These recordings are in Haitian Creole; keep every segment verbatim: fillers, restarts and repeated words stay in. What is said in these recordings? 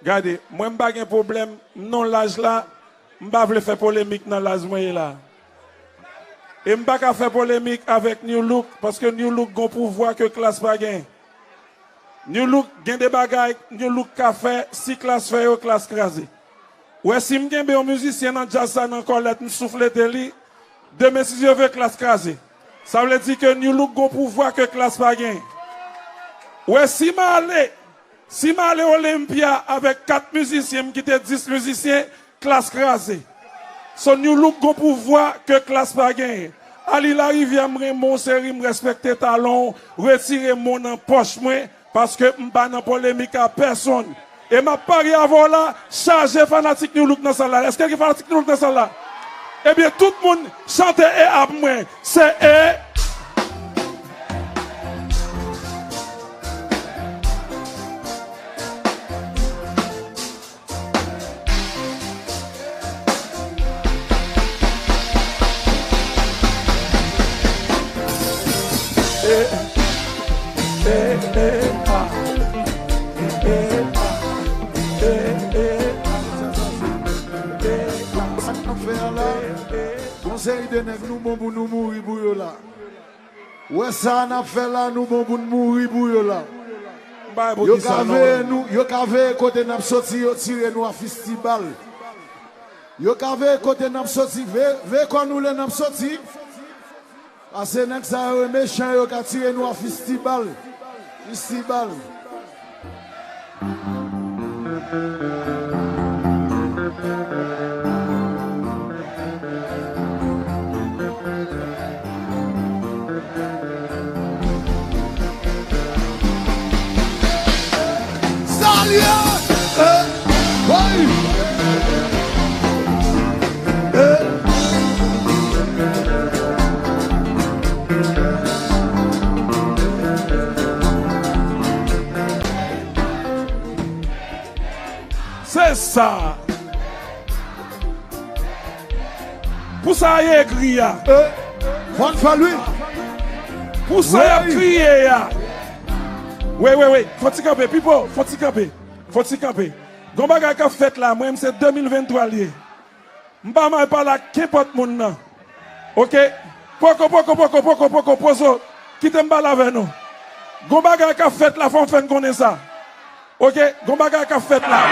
Gade, mwen m pa gen pwoblèm, m nan laj la, m pa vle fè polemik nan laj mwen ye la. E m pa ka fè polemik avèk New Look, paske New Look gon pouvwa ke Klass pa gen. New Look gen de bagay New Look ka fè, si Klass fè yo, Klass kraze. Ou wè, si m kenbe yon mizisyen nan djaz sa nan kòlèt, m souflete li, demen si Dye vle, Klass kraze. Sa vle di ke New Look gon pouvwa ke Klass pa gen. Ou wè, si m ale, si m ale Olympia avèk kat mizisyen, m kite dis mizisyen, Klass kraze. So New Look gon pouvwa ke Klass pa genyen. Ali Larivière, m renmen w, seri, m respekte talan w, retire mo nan pòch mwen, paske m pa nan polemik a pèsonn. E m ap parye avè w la, chaje fanatik New Look nan sal la. Èske gen fanatik New Look nan sal la? Ebyen, tout moun chante e ap mwen. Se e. Sa n ap fè an la? Gon seri de nèg nou bon pou nou mouri pou yo la. Wè sa n ap fè la, nou bon pou n mouri pou yo la. M pa wè pou Yo kisa ka non, veye men. Nou, yo ka veye kote n ap soti, yo tire nou a fistibal. Yo ka veye kote n ap soti, veye, veye kò nou lè n ap soti. Pase nèg sa yo mechan, yo ka tire nou a fistibal. Fistibal. Salye! Eh, hey! Eh. Se sa. Pou sa y egri a. Eh, fò n fè l, wi. Pou sa y ap Wi. Kriye a. Wi, wi, wi. Fò ti kanpe, Pipo. Fò ti kanpe. Fò ti kanpe. Gon bagay k ap fèt la, mwen, se de mil venntwa l ye. M pa mal pale ak kenpòt moun nan. Oke? Poko, poko, poko, poko, poko, pozo. Kite m pale avè nou. Gon bagay k ap fèt la, fò m fè n konnen sa. Oke? Gon bagay k ap fèt la.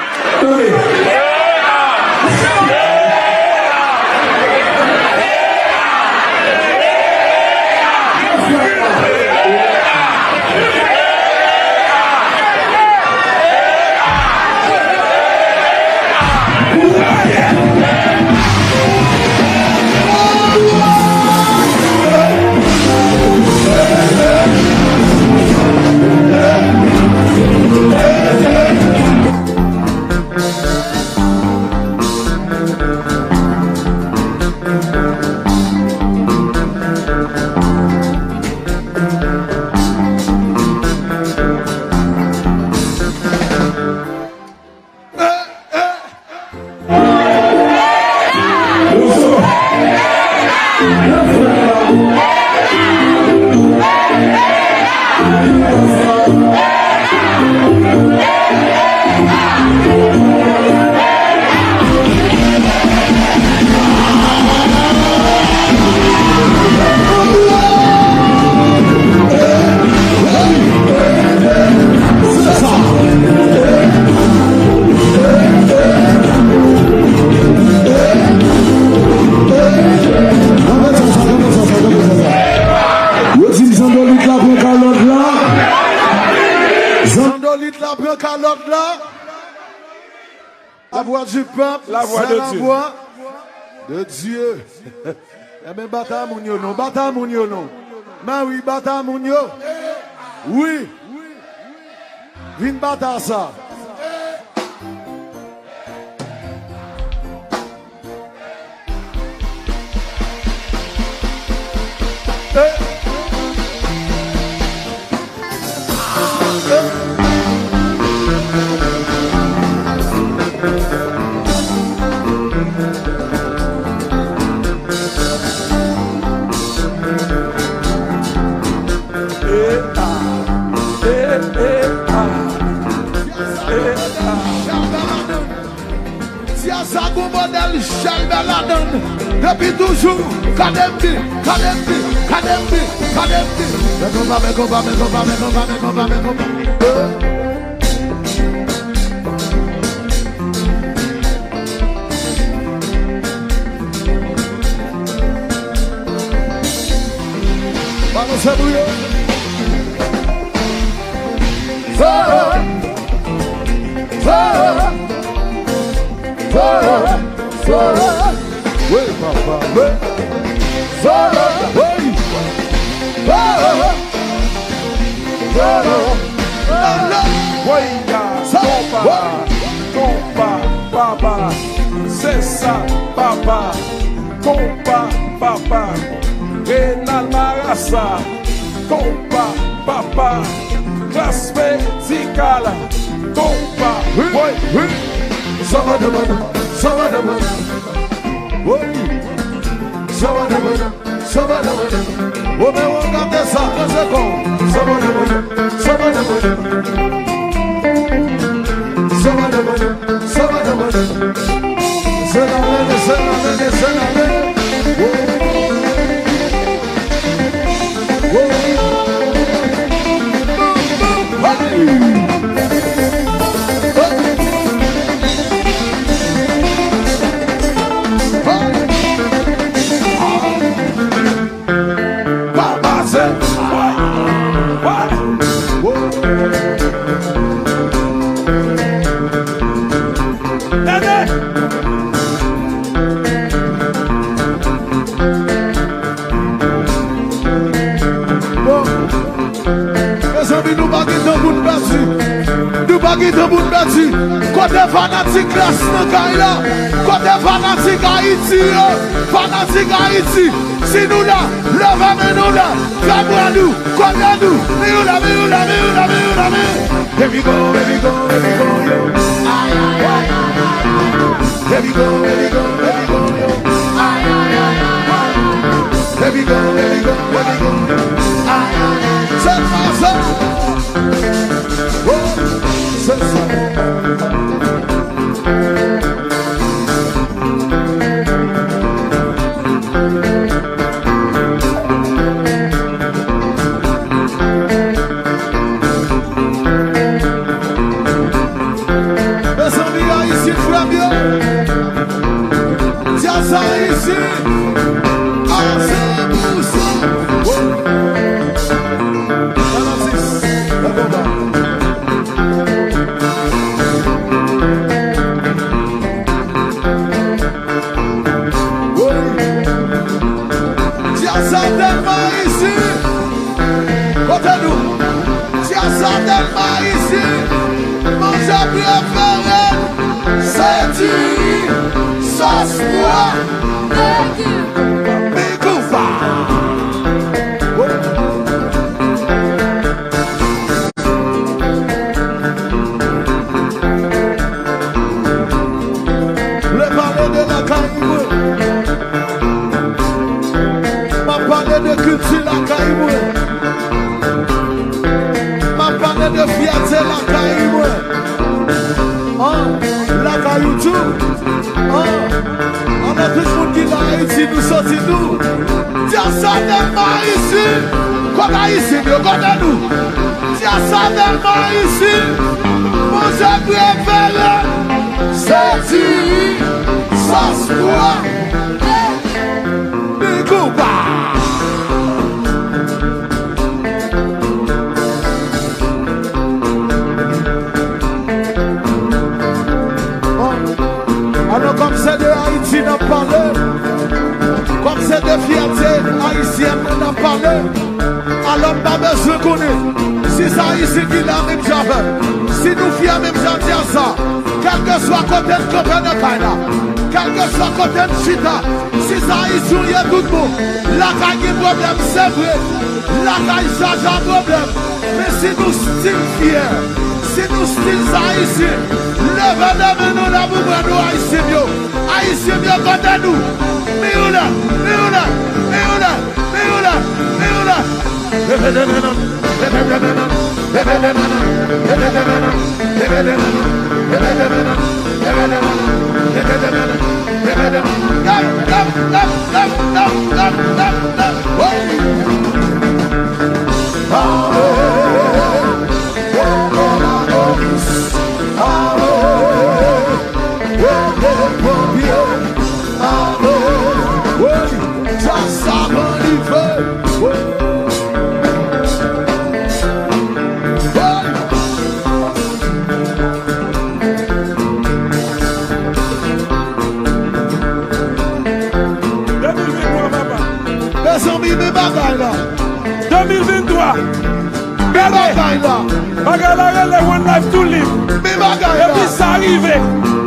Yo di m zandolit la pran kalòt la. Zandolit la pran kalòt la. La voix du peuple, La voix c'est de la Dieu. Voix de Dieu. Ebyen, bata moun yo non, bata moun yo non. Mari, bata moun yo. Wi. Vin bata sa. Chelbè ladann. Ti a sa gon modèl chelbè ladann. Depi toujou, kadembi, kadembi, kadembi, kadembi. Men konpa, men konpa, men konpa, men konpa, men konpa, men konpa. Eh. Balanse pou yo. Oh, oh, oh, oh. Wi, papa, wi. Oh, oh, oh. Woy, ya, konpa, konpa, papa, se sa, papa, konpa, papa, Renal Marasa, konpa, papa, klas medikal, konpa, woy, wi. Sabadabada, sabadabada, woy, sabadabada. Sovè nan mwen. Romeo, gade sa, danse kò. Sovè nan mwen. Sovè nan mwen. Sovè nan mwen. Sovè nan mwen. Se la mene, se la mene, se la mene. Oh. Oh. Hey. Hey. Hey. Papa se Tande! Bon. Mezanmi, nou pa gen tan pou n pèdi. Nou pa gen tan pou n pèdi. Kote fanatik Gras nan kay la? Kote fanatik Ayiti yo? Fanatik Ayiti, si nou la, leve men nou la. Fè m wè nou. Kote nou? Mi ou la, mi ou la, mi ou la, mi ou la, mi ou. Baby go, baby go, baby go, yo. Ay, ay, ay, ay, ay, ay. Baby go, baby go, baby go, yo. Ay, ay, ay, ay, ay, ay. Baby go, baby go, baby go, yo. Ay, ay, ay. Se pa sa. Oh, se sa. Mezanmi, Ayisyen, frè m yo. Djaz Ayisyen a san pou san. Oh. Fanatik, lè konba. Wi. Djaz sa tèlman isi. Kote nou? Djaz sa tèlman isi. Manje prefere m, se diri, sòs pwa, legim, mi konpa. Vle pale de lakay mwen. M ap pale de kilti lakay mwen. M ap pale de fyète lakay mwen. An, lakay ou tou. An, ann tout moun ki nan Ayiti, nou soti nou. Djaz sa tèlman isi. Kot Ayisyen yo, kote nou? Djaz sa tèlman isi. Manje prefere m, se diri, sòs pwa, mi konpa. Alò, kòm se de Ayiti n ap pale, kòm se de fyète ayisyèn n ap pale, alò m pa bezwen konnen si se Ayisyen ki la menm jan avè m, si nou fyè menm jan djaz sa, kèlkeswa kote n kanpe nan kay la, kèlkeswa kote n chita, si se Ayisyen w ye tout bon, lakay gen pwoblèm, se vre, lakay chaje ak pwoblèm, men si nou still fyè, si nou still Ayisyen, leve de men nou la pou mwen nou Ayisyen m yo. Ayisyen m yo, kote nou? Mi ou la, mi ou la, mi ou la, mi ou la, mi ou la. Leve de men nou, leve de men nou, leve de men nou, leve de men nou, leve de men nou. De mil venntwa, papa. Mezanmi, men bagay la. De mil venntwa. Men bagay la. Bagay la rele One Life to Live. Men bagay la. Depi sa rive,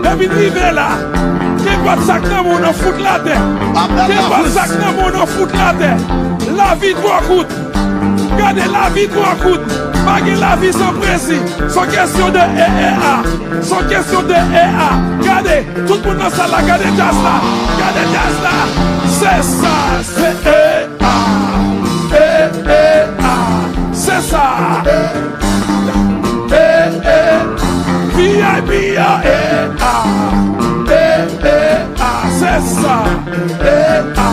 depi n rive la, kenpòt sa k nan men w nan fout l atè. Kenpòt sa k nan men w nan fout l atè. Lavi twò kout. Gade lavi twò kout. Pa gen lavi san prezi. Se yon kesyon de E E A. Se yon kesyon de E A. Gade, tout moun nan sal la, gade djaz la. Gade djaz la. Se sa, se E A. E E A. Se sa. E E. V I P a. E A. E E A. Se sa. E A,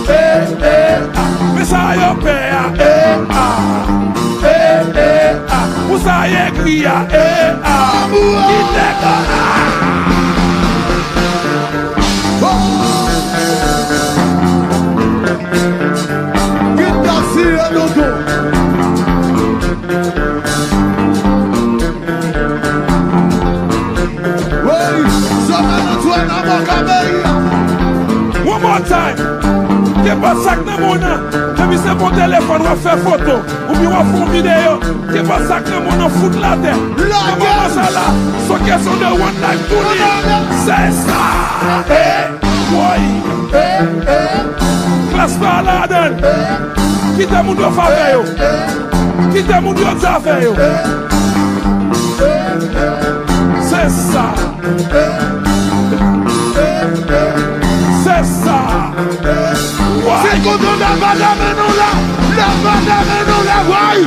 E E A. Men sa yo pè a, e a, e e a. Pou sa y ekri a, e a. Kite kò a. Kit dasi e dodo. Woy, Jovenel Antoine nan bò kabeyi a. One more time. Kenpòt sa k nan men w nan. Depi se bon telefòn, w ap fè foto. Oubyen w ap fè yon videyo. Kenpòt sa k nan men w nan fout l atè. Nan moman sa la, se yon kesyon de one life to live. Se sa. E, woy. Klas pa ladan. Kite moun yo fè afè yo. Kite moun yo di afè yo. Se sa. Se sa. Se kote la pa dame nou la. La pa dame nou la, woy.